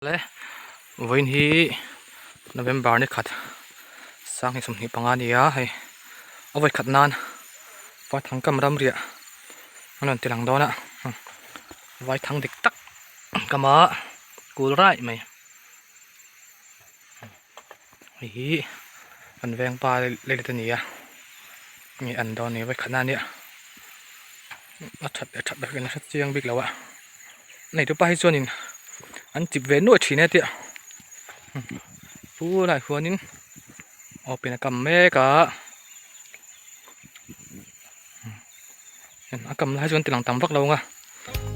Le vawiin hi November ni khat sanghnih 25 a ni a hei a vawi khat nan vaithang kam ram riah an rawn ti lang dawn a vaithang dik tak kama kul raih mai hei hi an veng pa leilet a ni a nge an dawn a ni vawi khat nan a nia a that leh that loh hi an hre chiang bik lo a. Nei tupa hi chuanin an chip ve nuaih thin e tia pulaiah khuanin open a kam mek a a kam lai chuan tilang tam vak lo ang a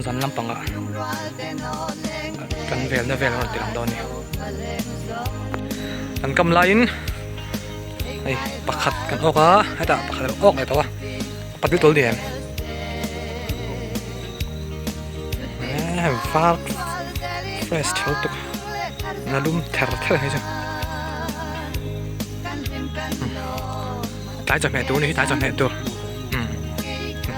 zan lampangah kan velna vel a rawn tilang dawn a ni an kam laiin hei pakhat kan awk a hetah pakhat a awk leh tawh a patil tawl ni em. Var fresh tho tuk na lum ther ther hei chu tlai chawhmeh tur a ni hi tlai chawhmeh tur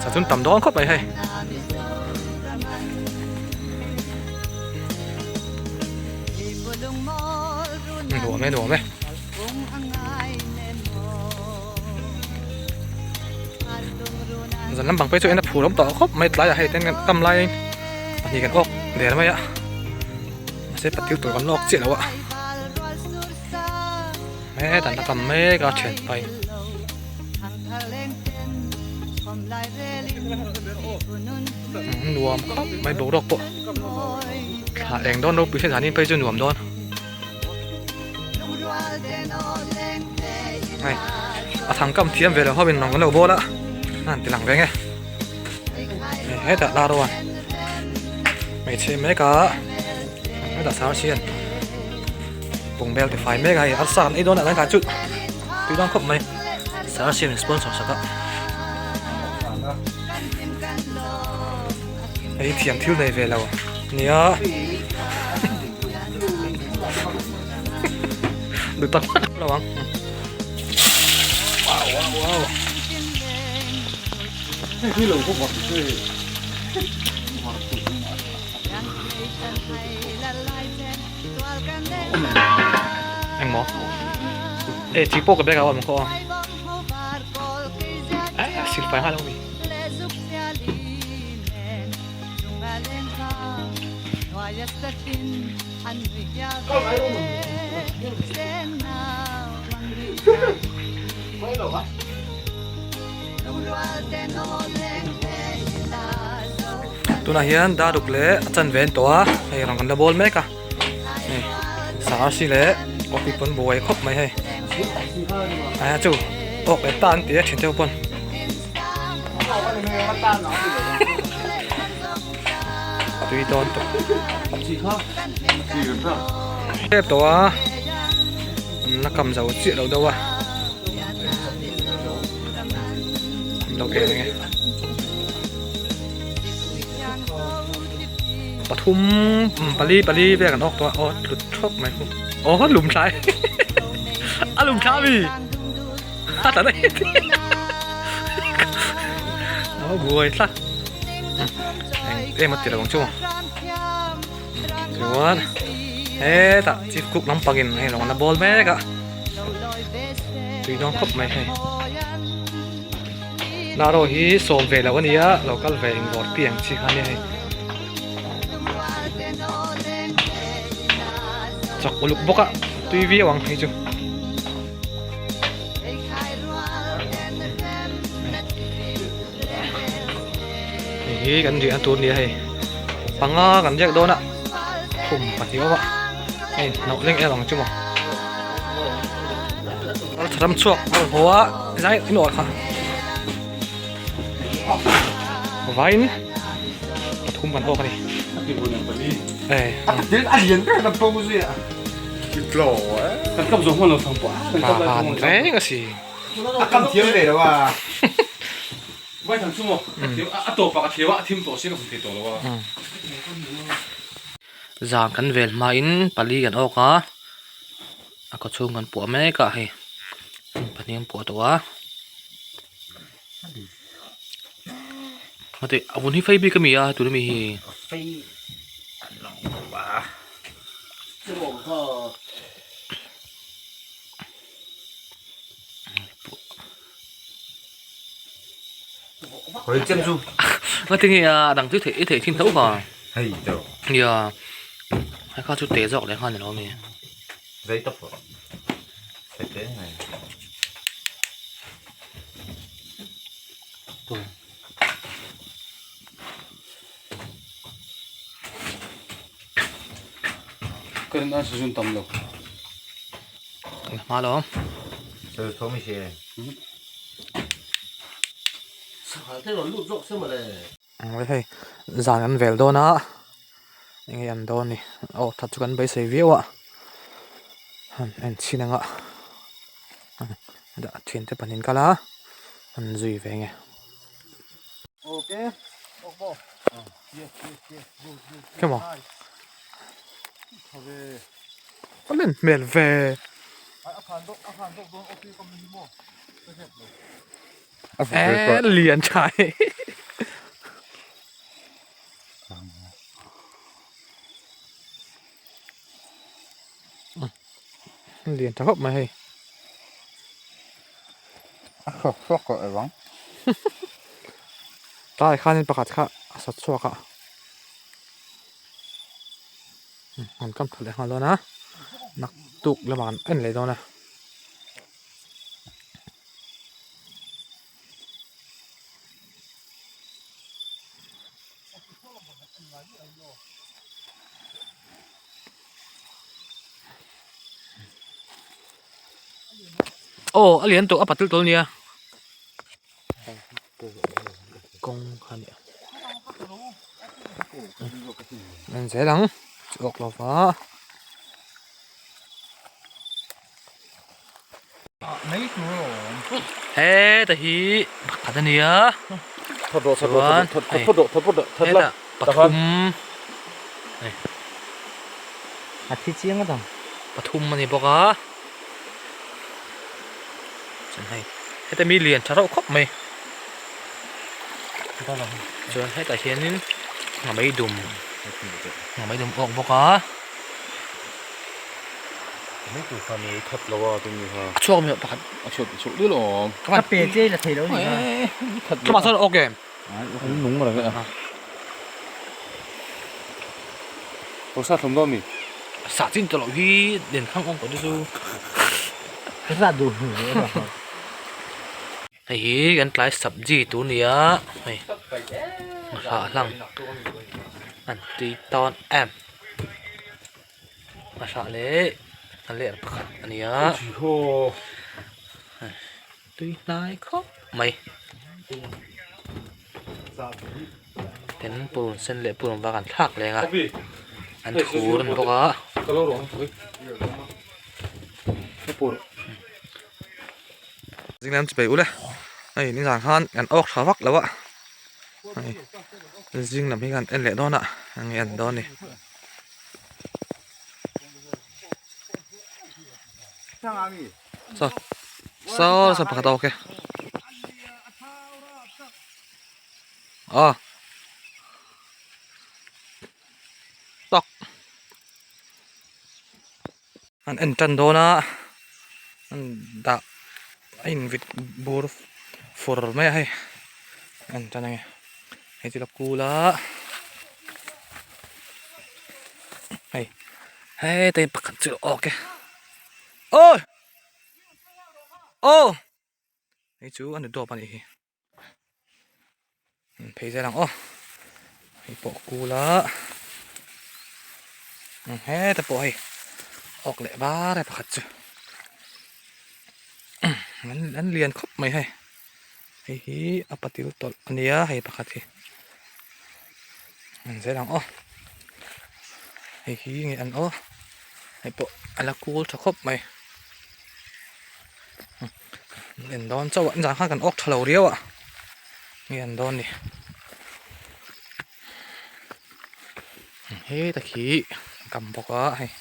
sa chun tam dawn khawp mai hei nuam e nuam e. Zan lampang phei chu en a phur awm tawh khawp mai tlaiah hei ten kan kam laiin pahnih kan awk der mai a mahse patil tur kan la awk chiah lo a hetah an la kam mek a thian pa in. Nuam khawp mai boruak pawh thla eng dawn ropui hriat zanin phei chu nuam dawn. Hei a thang kam thiam ve lo ho in rawng kan lo bawl a an ti lang ve nge hetah la ro a hmeichhe mek a hetah sar sian bungbel ti fai mek a hei arsa an ei dawn ah kan chu tui dawn khawp mai sar sian in sponsor sak a hei thiam thil nei ve lo nia. Được tắt đâu không? Wow wow wow. Anh mò. Ê, chỉ bốc cái bé gạo mà có. Ê, xịt phải hai đâu mi. Tunah hian daruk leh a chanve an tawh a hei rawng kan la bawl mek a hei sarsi leh coffee pawn buai khawp mai hei a chu awk leh ta an ti a thin deuh pawn. Tui dawn tawh. Tep tawh a an la kam zo chiah lo deuh a an lo en ange pathum pali pali vel kan awk tawh a aw tlut thawk mai khu aw lum thlai a lum thla ami a tla daih a buai tlat. Eng em a ti lo ang chu maw chuan hetah chief cook lampang in hei lo la bawl mek a tui dawn khawp mai hei naro hi sawm ve loh a nia lo kal ve eng dawr pi ang chi kha nia hei chak uluk bawk a tui viau ang hei chu. Hei hi kan riahna tur a ni a hei panga kan riak dawn a khum pahnih awm a hei hnauh leng em ang chu maw ram chhuak a rawn haw a zai in awrh kha vain pathum kan awk a ni reng a si Zan kan vel hmain pali kan awk a a kaw chhung kan puah mek a hei pahnih an puah tawh a heti a vun hi fei bik a mi a tuna mi hi. Ngatinge a dang chu i theih thin tho kha. Nia hei kha chu te zawk leh nghal ni lo ami. Hma lo. Hei zan an vel dawn a enge an dawn ni aw that chu kan beisei viau a han en chhin ang a thiante pahnih an kal a an zui ve nge. Kemaw a len hmel ve. Eee lian tha e. Lian tha khawp mai hei. A hrawk hrawk tawh evang. Tlai khanin pakhat kha a sat chhuak a. An kam tha leh nghal dawn a. Naktuk lamah an en leh dawn a. Aw a lian tawh a patil tawl nia kawng kha nia en zel ang chhuak lo va. Heta hi pakhat a nia chuan hei hetah pathum hei pathum a ni bawk a chuan hei heta mi lian tha reuh khawp mai chuan hetah hianin nghameidum nghameidum awk bawk a. A chhuak mi pakhat a chhuak a chhuak dil awm ka pe che la thei lo ni ka mah chuan ok em an nung reng a ko sa thlum dawn mi sa chin tawh loh hi len khang awm tawh te chu ka sa duh hei hi kan tlai sabji tur nia hei hah hlang an tui tawn em. A hrah leh a ler pakhat a ni a tui hnai khawp mai tin purun sen leh purun var an thlak leng a an thur a ni bawk a. Zing lam chibai ule hei nizan khan kan awk tha vak lo a hei zing lam hi kan en leh dawn a enge an dawn ni. Saw saw saw pakhat a awk e aw tawk an en tan dawn a an dah a invit bur fur mai a hei en tan ange hei chu la kul a hei heta hi pakhat chu awk e awi aw hei chu a ni dawp a nih hi. Phei zel ang aw hei pawh kul a heta pawh hei awk leh var e pakhat chu an lian khawp mai hei hei hi a patil tawlh a nia hei pakhat hi an zel ang aw hei hi nge an aw hei pawh a la kul tha khawp mai. En dawn chauh a nizan khan kan awk tha lo riau a nge an dawn ni heta khi kam bawk a hei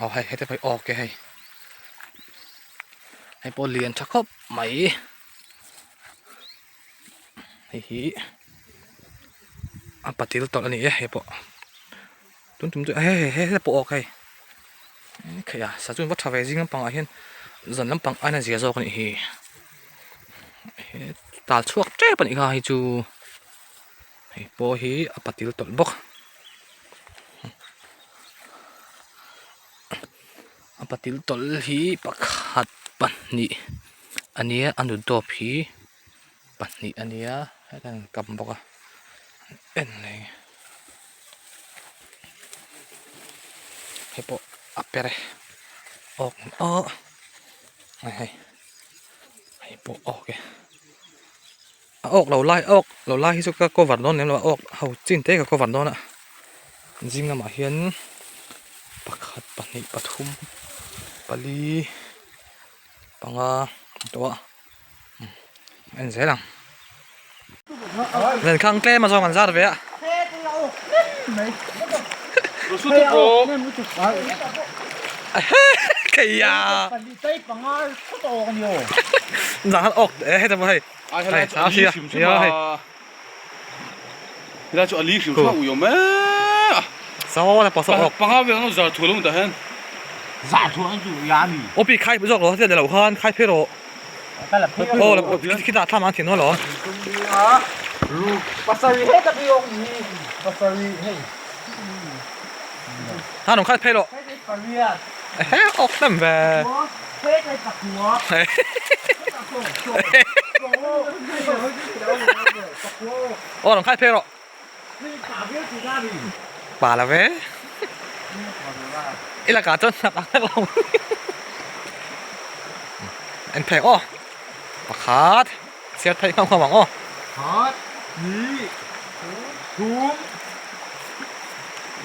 aw hei heta pawh hi awk e hei hei pawh lian tha khawp mai hei hi. A patil tawlh a ni e hei pawh tun tum chu he he he pawh awk hei kheih a sazu va tha ve zing lampangah hian zan lampang aina zia zawk a nih hi he tal chhuak tep a nih kha hei chu hei pawh hi a patil tawlh bawk a patil tawlh hi pakhat pahnih a nia a nu dawp hi. Pahnih a nia hetah hian an kam bawk a an en leh nge hei pawh a per e awk aw hei hei hei pawh awk e a awk lo lai awk lo lai hi chu ka cover dawn lem lo a awk ho chin te ka cover dawn a zing lamah hian pakhat pahnih pathum pali panga a tawh a. En zel ang. Len khang tlem a zawng an zar ve a. Keia. Zan han awk e heta hei. Hei a sia. Ya hei. Hila chu ali hrim hrim a ui awm e. Saw la pawh saw awk. Panga vel an zar thu lo ta hen. Zar thu an chu ya mi. Opi khai zawk lo heti lo khan khai phei rawh. Aw la khitah thlam an thin nual awm. Pasarih heta pi awk ni. Pasarih hei. Ha nung khai phei rawh. Ehe awk hnem ve. Aw rawn khai phei rawh. Pa la ve. I lakah chuan hnap ang hlek lo. En phek aw. Pakhat. Chhiar theih nghauh nghauh ang aw. Khat, hnih, thum.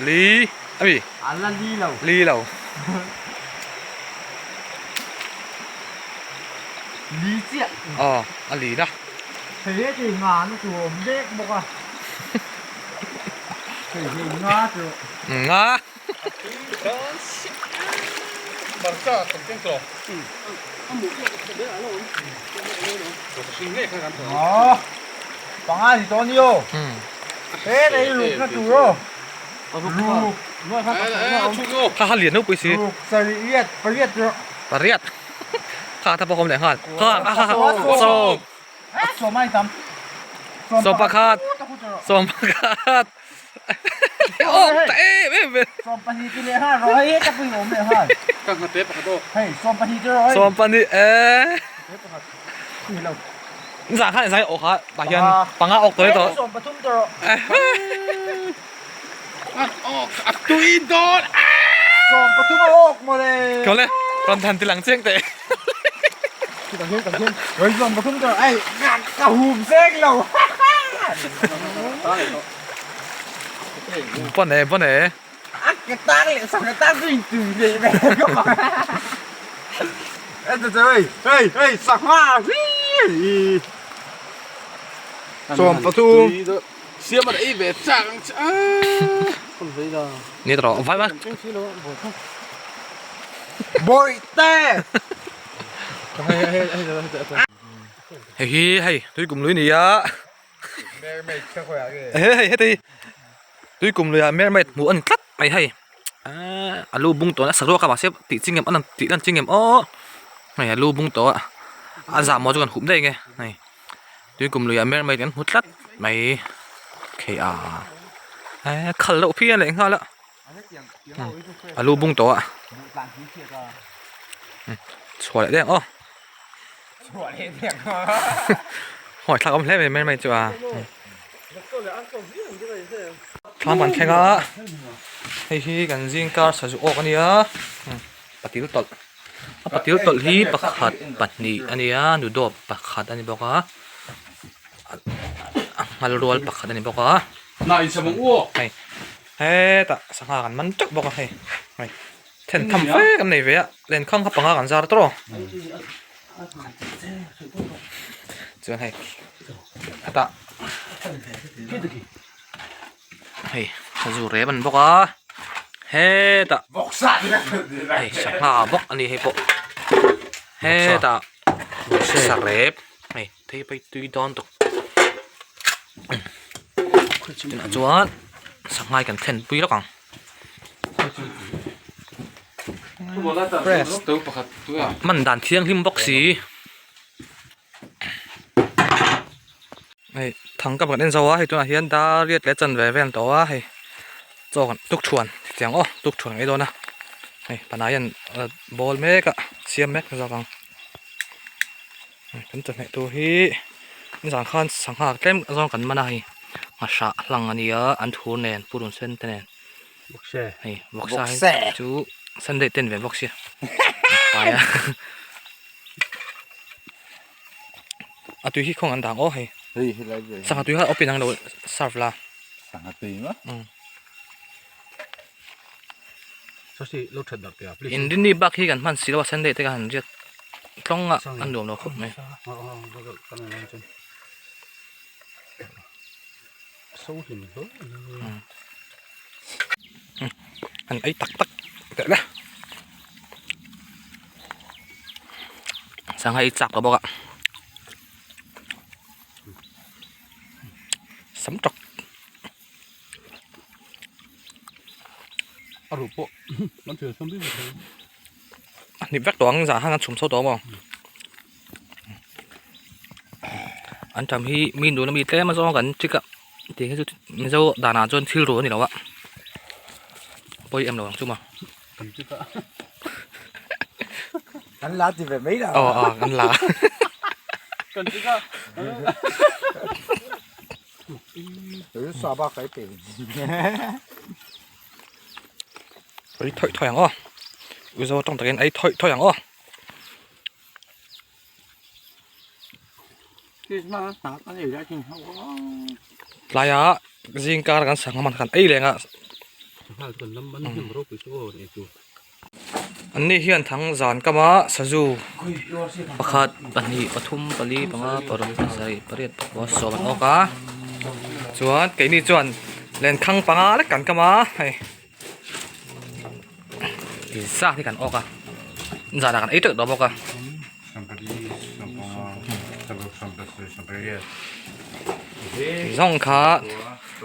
Li, a mi? A la li lo. Li lo. Li chiah. Aw, a li na. Hei he ti nga na tur awm vek bawk a. Hei hei nga chu. Nga. Panga ni tawh a ni aw. He lei ruk na tur aw. Ruk. Kha kha lian ropui si. Ruk sarih riat pariat rawh. Pariat. Kha ta pawh awm leh nghal. Kha kha kha sawm. Sawm ai tam. Sawm pakhat. Sawm pakhat. Awk ta em em ve. Sawm pahnih ti leh nghal rawh hei heta pui awm leh nghal. Ka nghate pakhat aw. Hei sawm pahnih ti rawh hei. Sawm pahnih e. Ni lo. Zan khan zai awk kha tah hian panga awk tawh tawh. Sawm pathum ti rawh. Awk a tui dawn. Sawm pathum a awk mawle. Kawle rawn than tilang chiang teh. Hei sawm pathum ti rawh ei ka hum seng lo. Pawn e pawn e. A ke tang leh sam leh tang chu in tui leh ve khawp ang. En ta che hei hei hei sangha hii. Sawm pathum. Siam a ei ve chak ang che a. Ni tawh vai vai. Bawihte. Hei hi hei tui kum lui nia. Hei heti tui kum luiah mermaid hmuh a ni tlat mai hei ahh a lu bung tawh a saruak a mahse tih chi ngem a tih lan chi ngem aw hei a lu bung tawh a a zah maw chu kan hup daih ang e hei tui kum luiah mermaid kan hmu tlat mai khei a eh khal loh phian leh nghal a a lu bung tawh a chhuah leh daih ang aw. Hawi thlak awm hle mai mai mai chu a thlam kan thleng a hei hi kan zing kar sazu awk a nia patil tawlh a patil tawlh hi pakhat pahnih a nia nudawp pakhat a ni bawk a a nghal rual pakhat a ni bawk a hei hetah sangha kan man teuh bawk a hei hei. Then tham fe kan nei ve a, lenkhang kha panga kan zar tawh aw. Chuan hei hetah hei sazu rep an bawk a, hetah hei sangha bawk a ni hei pawh hetah sarep hei thei phei tui dawn tawk. Tunah chuan sanghai kan thlen pui lawk ang. Press man dan thianghlim bawk si. Hei thang ka pakhat en zo a hei tunah hian dar riat leh chanve vel tawh a hei chaw kan tuk thuan tiang aw tuk thuan ang ei dawn a hei panai hian bawl mek a siam mek zawk ang kan chawhmeh tur hi nizan khan sangha tlem zawng kan man a hei nghahrah hlang a nia an thur nen purun sen te nen hei vawksa hi chu sunday ten ve bawk sia pai a. A tui hi khawng an dang aw hei. Hei helai ve. Sangha tui kha open ang lo serve la. Sangha tui ma. Um. Sasi lo that dak tia please. Inrinni bak hi kan hman si lo a Sunday te ka han riat tlawng a an nuam lo khawp mai. So hlim hle. An ei tak tak teh le. Sangha i chak ta bawk a sam tawk a ruh pawh an thil sam bik thei a hnip vek tawh ang zah khan an chhum chho tawh maw an tham hi mi nuna mi tlem azawng kan chik a tih hi chu mizo danah chuan thil ru a ni lo a pawi em lo ang chu maw. Kan chik a. Kan la ti ve mai la. Aw aw kan la. Kan chik a. Ru sa ba kai pe. Ei thawih thawih ang aw. Uzo tawng takin ei thawih thawih ang aw. Tlaia zing kar kan sangha man khan ei leng a. Anni hian thang zan kama sazu pakhat pahnih pathum pali panga paruk pasarih pariat pakua sawm an awk a chuan keini chuan lenkhang panga lek kan kam a hei. Zat hi kan awk a zanah kan ei teuh tawh bawk a. Zawng kha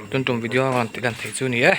tun tum video a rawn tih lan theih chu a ni e.